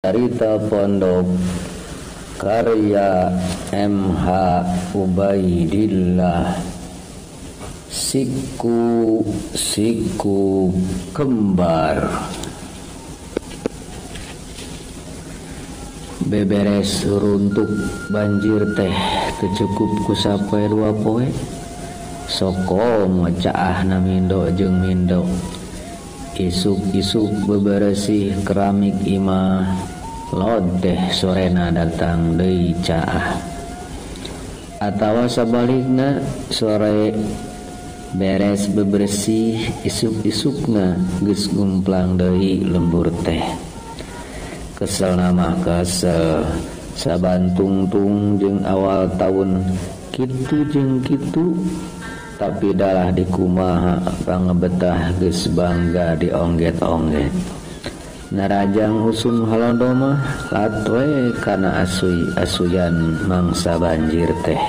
Carita Pondok karya M.H. Ubaidillah. Siku Siku Kembar. Beberes runtuk banjir teh teu cukup ku sapoe dua poe. Soko caahna mindo jeung mindo. Isuk-isuk beberesih keramik imah, lod teh sorena datang deui caah. Atawa sabalikna sore beres bebersih, isuk-isukna geus gumplang deui lembur teh. Kesel mah kesel, saban tungtung jeung awal taun kitu jeung kitu. Tapi dalah dikumaha pangebetah geus bangga diongget-ongget. Narajang usum halodo mah latwe kana asuy-asuyan mangsa banjir teh.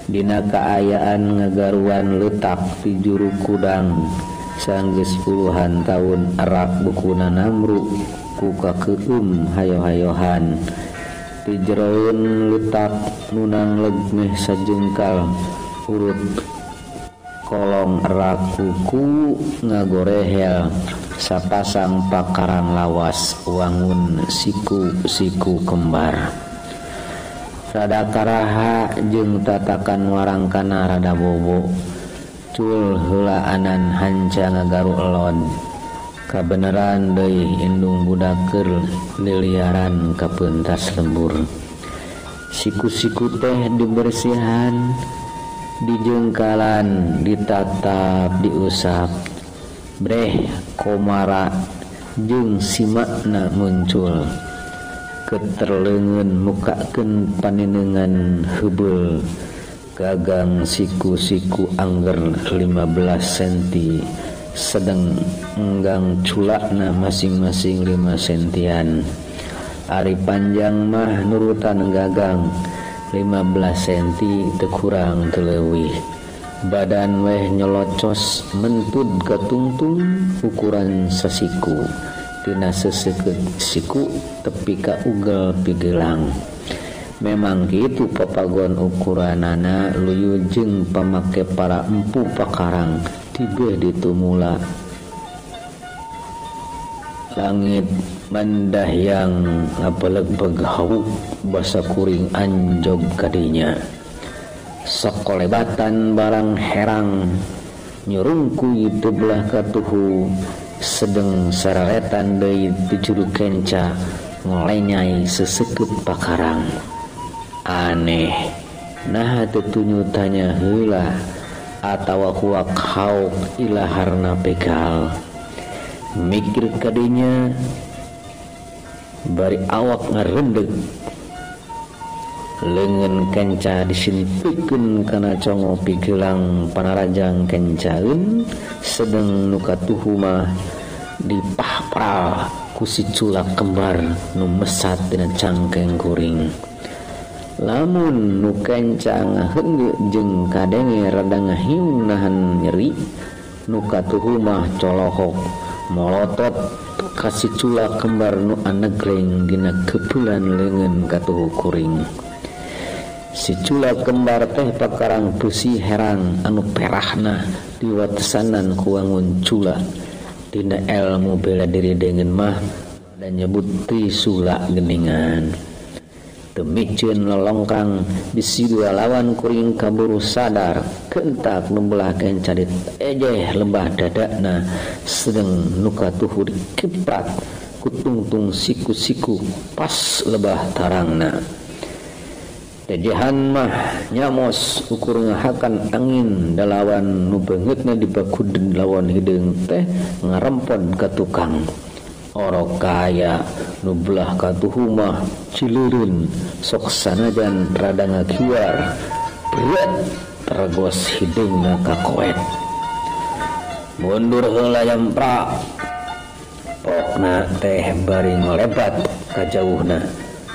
Dina kaayaan ngagaruan leutak ti juru kudang sanggeus puluhan taun erak bukuna namru ku kakeum hayo-hayohan. Ti jeroeun leutak nu nangleg meh sajengkal urut kolong erak kuku ngagorehel sapasang pakarang lawas wangun siku-siku kembar. Rada karaha jeung tatakan warangkana rada bobo cul heulaanan hanca ngagaru elon. Kabeneran deui indung budak keur liliaran kapeuntas lembur. Siku-siku teh dibersihan, dijengkalan, ditatap, diusap. Breh komara jeung simakna muncul. Keterleungeun mukakeun paninengan heubeul. Gagang siku-siku angger 15 senti, sedang enggang culakna masing-masing 5 sentian. Ari panjang mah nurutan gagang 15 senti teu kurang teu leuwih. Badan weh nyelocos mentud katungtung ukuran sasiku. Tina seseukeut siku tepi ka ugel pigelang. Memang kitu papagon ukuranana luyu jeung pamake para empu pakarang tibeh ditumula. Langit mandahyang ngabeleg-beg hawu basa kuring anjog kadinya. Sakolebatan barang herang nyurungkuy teu belah katuhu, sedeng sararetan deui ti juru kenca ngolenyai seseukeut pakarang. Aneh, naha teu tunyutanya heula atawa huak hauk ilaharna begal. Mikir kadinya bari awak ngarendeg. Leungeun kenca disinpikeun kana congo pigelang panarajang kencaeun, sedeng nu katuhu mah dipahpral ku si culak kembar nu mesat dina cangkeng kuring. Lamun nu kenca ngaheunggeuk jeung kadenge rada ngahiung nahan nyeri, nu katuhu mah colohok molotot ka si culak kembar nu anegleng dina keupelan leungeun katuhu kuring. Si culak kembar teh pakarang besi herang anu perahna diwatesanan ku wangun cula. Dina elmu bela diri deungeun mah dan nyebut trisula geuningan. Teu miceun lolongkang bisi dua lawan kuring kaburu sadar kentak nu belah kenca ejeh lembah dadana, sedeng nu katuhu dikeprak ku tungtung siku-siku pas lebah tarangna. Tejehan mah nyamos ukur ngahakan angin dalawan nu beungeutna dibakuden lawan hideung teh ngarempon ka tukang. Orok kaya nu belah katuhu mah cileureun sok sanajan rada ngakiwar berat tergos hideungna kakoet. Mundur heula jamprak pokna teh bari ngolebat ka jauhna.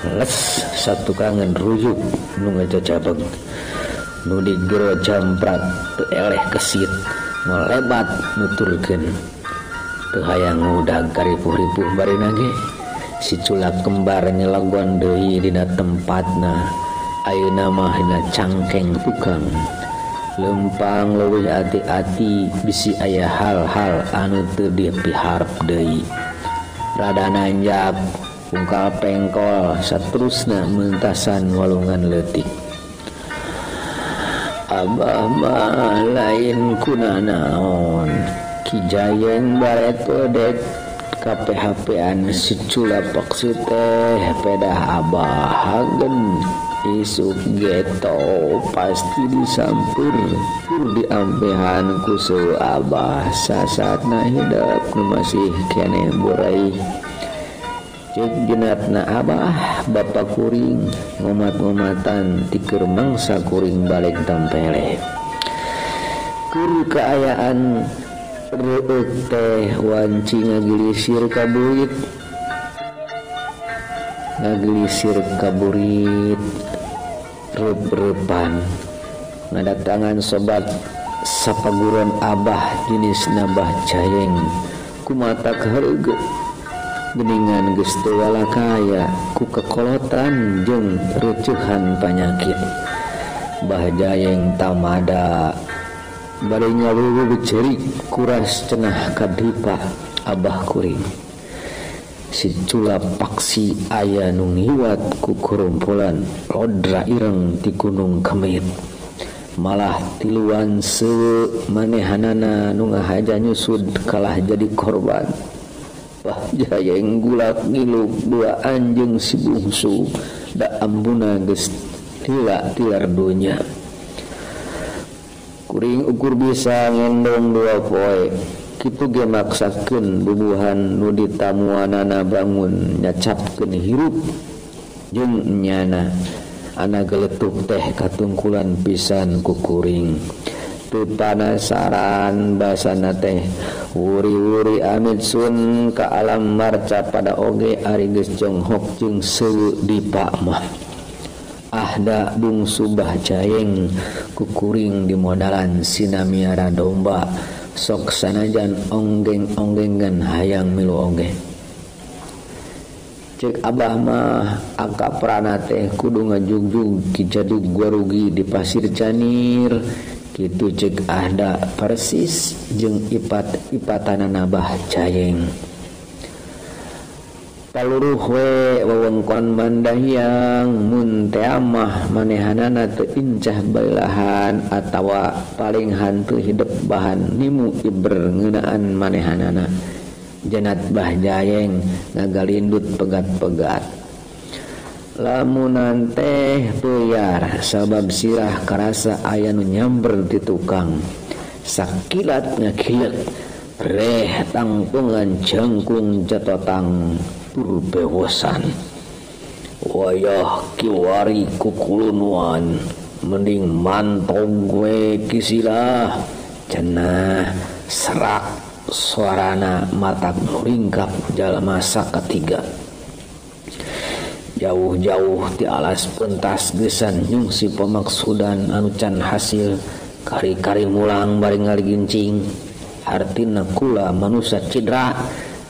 Les satukangan rujuk nu ngajajabeg nu digero jamprak teu eleh kesit ngolebat nuturkeun. Teu hayang ngudag karipuh-ripuh bari nage. Si culak kembar nyelaguan deui dina tempatna. Ayeuna mah dina cangkeng tukang. Lempang leuwih ati-ati bisi aya hal-hal anu teu dipiharep deui. Rada nanjak ungkal pengkol saterusna mentasan walungan leutik. Abah mah lain kunanaon. Ki Jayeng bareto dek KPHP-an si culak paksi teh pedah abah hagen isuk geto pasti disampur pur diampehan ku seu abah sasatna hidep nu masih keneh burai. Ceuk jenatna abah bapa kuring ngomat-ngomatan ti keur mangsa kuring balik tampele. Keur kaayaan reueuk teh wanci ngagilisir ka burit. Ngagilisir ka burit reup-reupan ngadatangan sobat sapaguron abah jenis nabah Jayeng kumata kahareugeut geningan geus teu walakaya ku kekolotan jeung reuceuhan panyakit. Bah Jayeng tamada bari nyaluwuh cerik kuras cenah kadipa abah kuring. Si culak paksi aya nu ngiwat ku kurumpulan lodra ireng ti Gunung Kemit. Malah tiluan sewe manehanana nu ngahaja nyusud kalah jadi korban. Bah Jayeng gulak ngiluk dua anjeung si bungsu da ambuna geus tila tilar dunya. Kuring ukur bisa ngendong dua poe. Kitu ge maksakeun bubuhan nu ditamuanana bangun nyacapkeun hirup jeung nyana. Ana geletuk teh katungkulan pisan ku kuring. Teu panasaran basana teh wuri-wuri amit sun ka alam marca pada oge ari geus jonghok jeung seuneu di pak mah. Ahda bungsu Bah Jayeng ku kuring dimodalan sinamiara domba. Sok sanajan onggeng-onggengan hayang milu oge. Cek abah mah akaprana teh kudu ngajugjug kijadug gua rugi di pasir canir. Kitu cek ahda persis jeung ipat-ipatanana Bah Jayeng. Paluruh we wewengkon Mandahyang mun teh mah manehanana teu incah balahan atawa paling hantu hidep bahan nimu iber ngeunaan manehanana. Jenat Bah Jayeng ngagalindut pegat-pegat. Lamunan teh puyar sabab sirah karasa aya nu nyamber di tukang. Sakilat ngakilek reh tangtungan jangkung jatotang tur bewosan. Wayah kiwari kukulunuan mending mantong gue kisilah cenah serak suarana matak ringkap jalma sakatiga. Jauh-jauh ti alas pentas gesan nyungsi pemaksudan anu can hasil kari-kari mulang bari ngaligincing. Hartina kula manusia cidra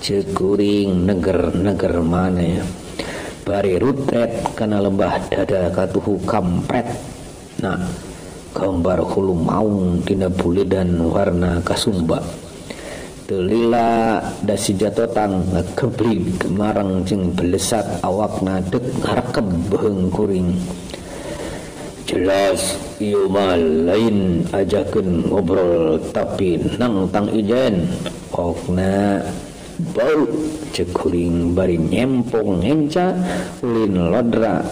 cekuring neger-neger maneh bari rutret kana lembah dada katuhu kampret. Nah gambar hulu maung dina bulidan warna kasumba. Teu lila dasi jatotang ngageblig marang jeung belesat awakna deuk ngarekeb beuheung kuring. Jelas ieu mah lain ajakeun ngobrol tapi nangtang ijen. Okna bau cek kuring bari nyempong ngenca ulin lodra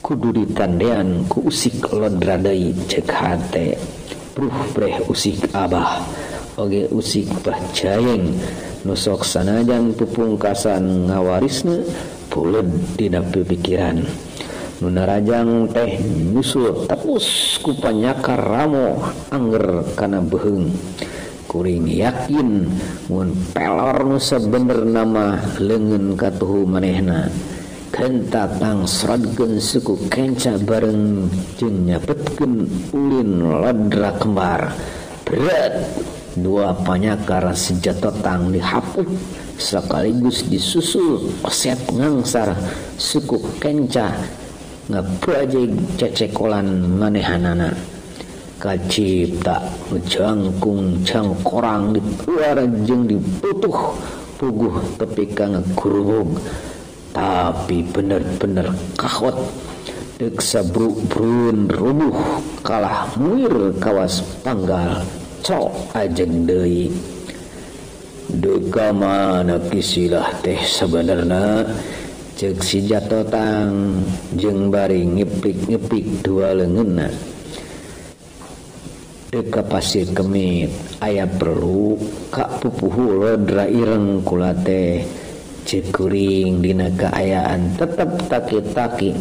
kudu ditandean ku usik lodra deui cek hate. Bruh breh usik abah oge usik Bah Jayeng nu sok sanajan pupungkasan ngawarisna puled dina pikiran. Nu narajang teh nyusul terus ku panyakar ramo angger kana beuheung. Kuring yakin mun pelor nu sabenerna mah leungeun katuhu manehna. Genta tangsrodkeun suku kenca bareng jeung nyapetkeun ulin lodra kembar. Berat dua panyakar sejatotang dihapuk Sekaligus disusul oset ngangsar suku kenca ngabajeg cecekolan manehanana. Kacipta jangkung cangkorang dituar jeung diputuh puguh tepi ka ngagurubug tapi bener-bener kahot deuk sabruk-brun rubuh kalah muir kawas panggal cok ajeng deui. Duka mana kisilah teh sebenarna ceuk si jatotang jeung bari ngepik-ngepik dua leungeunna. Deka pasir kemit aya perlu ka pupuhu lodra ireng kula teh ceuk kuring dina kaayaan tetep taki-taki.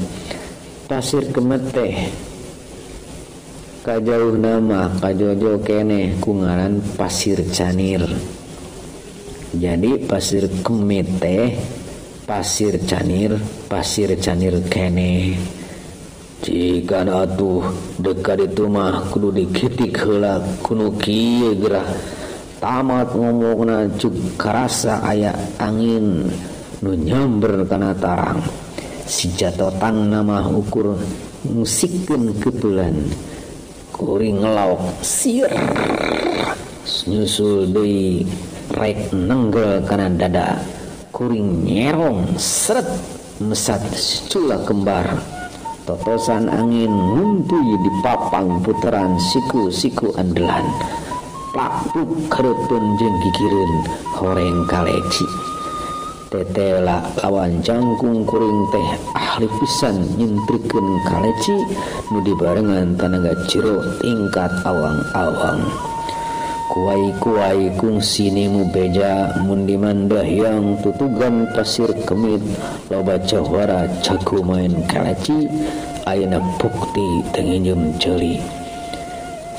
Pasir kemet teh kajauh nama kajojo keneh ku ngaran pasir canir. Jadi pasir kemit teh pasir canir keneh. Jika atuh dekat itu mah kudu dikitik heula kudu kieu gerah. Tamat ngomongna cuk karasa aya angin nu nyamber kana tarang. Si jatotang mah ukur musikeun keupelan. Kuring ngelawak sir nyusul deui rek nenggel kana dada. Kuring nyerong seret mesat cula kembar. Totosan angin nguntuy di papang puteran siku-siku andelan. Plakpuk kareupeun jeung gigireun horeng kaleci. Tetela lawan jangkung kuring teh ahli pisan nyintrikeun kaleci nu dibarengan tanaga jero tingkat awang-awang. Kuai-kuai kungsi nimu beja mun dimandah yang tutugan pasir kemit loba jawara jago main kaleci ayeuna bukti teu nginjem ceuli.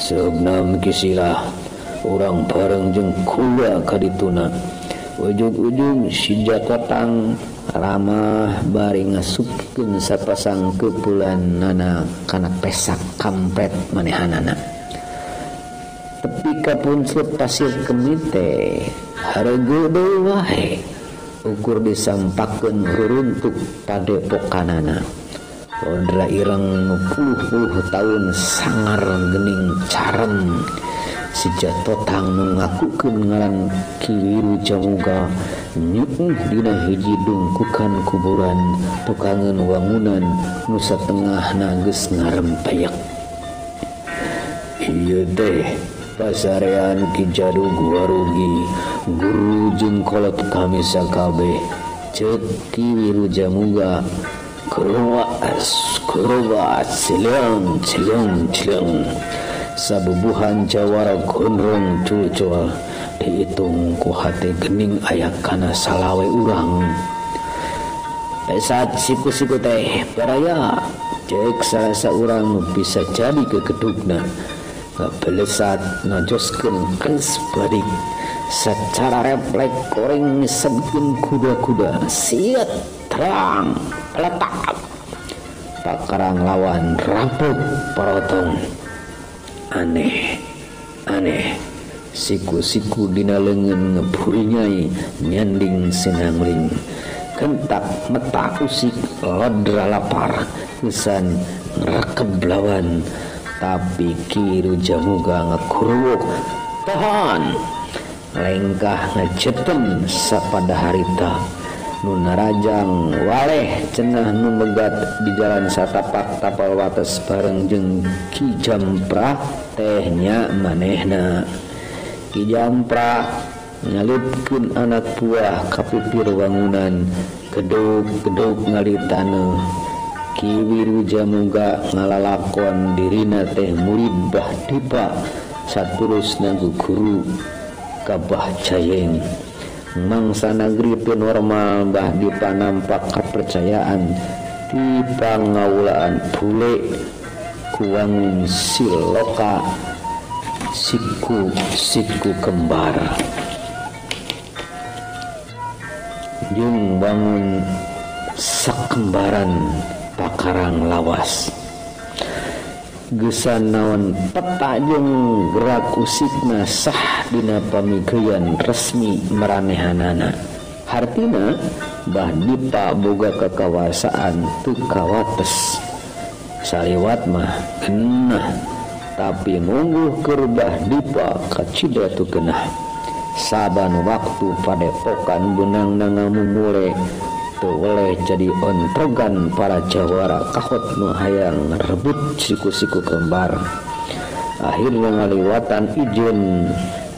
Seubnam kisilah urang bareng jeung kula kadituna. Ujug-ujug si jatotang ramah bari ngasupkeun sapasang keupulanana kana pesak kampret manehanana. Tepi ka punclut pasir kemit teh hareugeut deui wae ukur disampakeun ruruntuk padepokanana. Lodra ireng nu puluh-puluh taun sangar geuning carem. Si jatotang nu ngakukeun ngaran Ki Wiru Jamuga nyeuh dina hiji dungkukan kuburan tukangeun wangunan nu satengahna geus ngarempeyak. Ieu teh pasarean Ki Jadug Warugi guru jeung kolot kami sakabeh ceuk Ki Wiru Jamuga keruas keruas cileung cileung cileung. Sabubuhan jawara gondrong culcul dihitung ku hate gening aya kana salawe urang. Pesat siku-siku teh baraya ceuk salah saurang nu bisa jadi kegedugna. Ngabelesat ngajoskeun keris badik secara refleks koreng ngisebkeun kuda-kuda siet terang peletak pakarang lawan rampuk parotong. Aneh aneh siku-siku dina leungeun ngeburingai nyanding sinangling kentak metak usik lodra lapar kesan ngrekeb lawan. Tapi Ki Wiru Jamuga ngakuruwuk tahan lengkah ngejeten sapada harita nu narajang waleh cenah nu megat di jalan satapak tapal wates bareng jeung Ki Jampra teh nya manehna. Ki Jampra ngalipkeun anak buah ka pipir wangunan gedug-gedug ngalitaneuh. Ki Wiru Jamuga ngalalakon dirina teh murid Bah Dipa saturusna guru ka Bah Jayeng. Mangsa nagri teu normal Bah Dipa nampak kapercayaan di pangawulaan bule ku wangun siloka siku siku kembar jeung bangun sakembaran pakarang lawas. Gesan naon peta jeung gerak usikna sah dina pamigeyan resmi maranehanana. Hartina Bah Dipa boga kakawasaan teu kawates. Saliwat mah genah, tapi nungguh keur Bah Dipa kacida teu genah. Saban waktu padepokan beunang ngamumule teu weleh jadi ontrogan para jawara kahot nu hayang rebut siku-siku kembar. Akhirna ngaliwatan ijen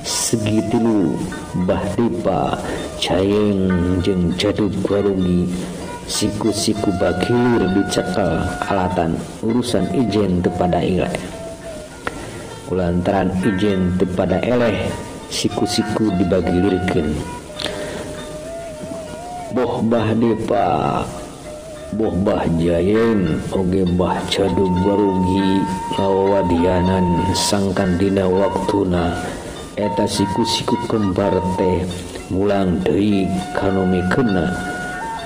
segitilu Bah Dipa Jayeng jeung Jadug Warugi siku-siku bagilir dicekel alatan urusan ijen teu pada eleh. Kulantaran ijen teu pada eleh siku-siku dibagilirkeun. Boh Bah Dipa, boh Bah Jayeng oge Bah Jadug Warugi ngawawadianan sangkan dina waktuna eta siku-siku kembar teh mulang deui kanu mikeunna.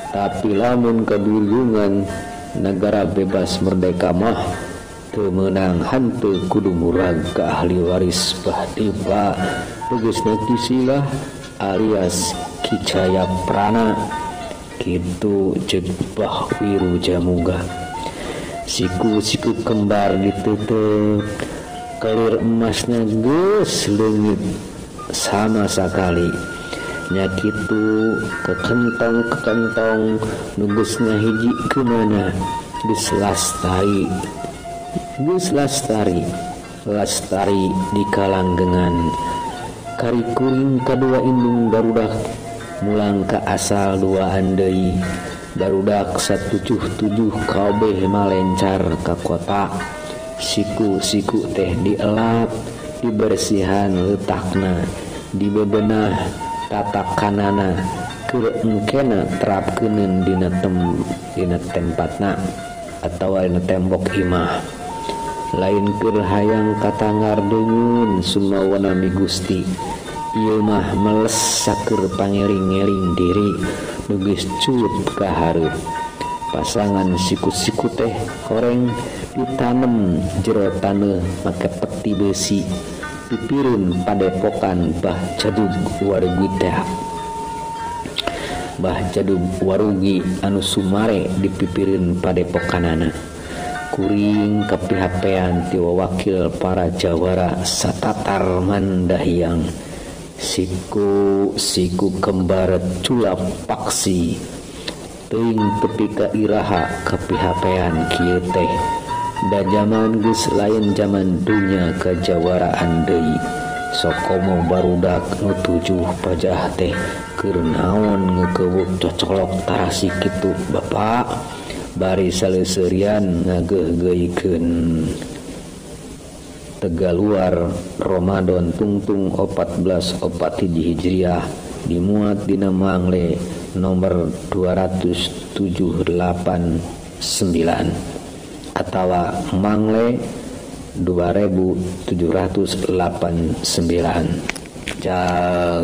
Tapi lamun kadulungan negara bebas merdeka mah teu meunang hanteu kudu murag ka ahli waris Bah Dipa tegasna Kisilah alias Ki Jaya Prana kitu jeung Bah Wiru Jamuga. Siku-siku kembar ditutup kelir emasna geus leungit sama sakali. Nya kitu kekentong-kekentong nu geus ngahiji keunana geus lastari, geus lastari, lastari di kalanggengan. Karikuring kadua indung barudak mulang ka asal duaan deui. Barudak 177 kabeh malencar ka kota. Siku-siku teh dielap, dibersihan letakna, dibebenah tatakanana, keur engkena terapkeuneun dina dina tempatna atawa dina tembok imah. Lain keur hayang katangar deungeun sumawana mi Gusti. Ieu mah meles sakur pangeling-eling diri nu geus cuut ka hareup. Pasangan siku-siku teh horeng ditanem jero taneuh make peti besi pipireun padepokan Bah Jadug Warugi teh. Bah Jadug Warugi anu sumare dipipireun padepokanana. Kuring kapihapean ti wawakil para jawara satatar mandahyang. Siku-siku kembar culap paksi teuing tepi ka iraha kapihapean kieu teh. Da jaman geus lain jaman dunya kajawaraan deui. Sokomo barudak nu tujuh pajah teh keur naon ngeukeubeuh cocolok tarasi kitu bapak bari saleuseurian ngageuhgeuikeun. Tegaluar Ramadan tungtung 1441 Hijriah dimuat dina Mangle nomor 279 atawa Mangle 2789. Cag.